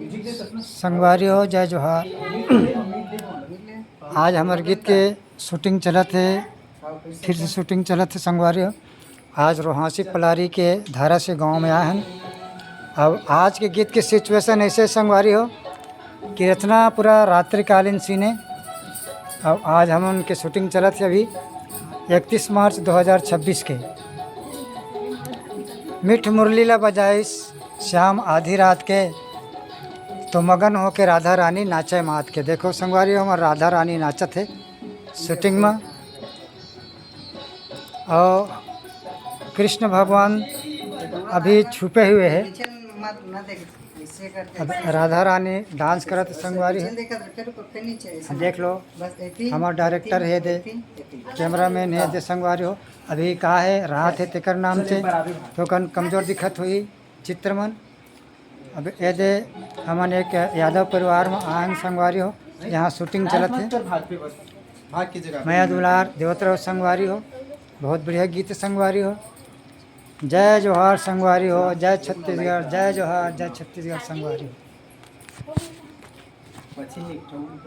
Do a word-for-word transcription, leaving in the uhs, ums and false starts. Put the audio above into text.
संगवारी हो, जय जोहार। आज हमर गीत के शूटिंग चलत हे, फिर से शूटिंग चलत हे संगवारी हो। आज रोहासी पलारी के धारासी गांव में आए हन। अब आज के गीत के सिचुएशन ऐसे संगवारी हो कि रचना पूरा रात्रिकालीन सीन हे। अब आज हमन के शूटिंग चलत हे अभी इकतीस मार्च दो हज़ार छब्बीस के। मिठ मुरली ला बजाइस श्याम आधी रात के, तो मगन होके राधा रानी नाचे मात के। देखो संगवारी हो, हमर राधा रानी नाचत हे शूटिंग में। और कृष्ण भगवान अभी छुपे हुए हैं। अब राधा रानी डांस करत संगवारी है। देख लो, हमार डायरेक्टर है दे, कैमरामैन है दे संगवारी हो। अभी कहा है रात है तेकर नाम से थोकन कमजोर दिखत हुई चित्रमन। अब ये दे हमन एक यादव परिवार में आन संगवारी हो, यहाँ शूटिंग चलत है। मया दुलार देवत रहो संगवारी हो, बहुत बढ़िया गीत संगवारी हो। जय जोहार संगवारी हो, जय छत्तीसगढ़, जय जोहार, जय छत्तीसगढ़ संगवारी हो।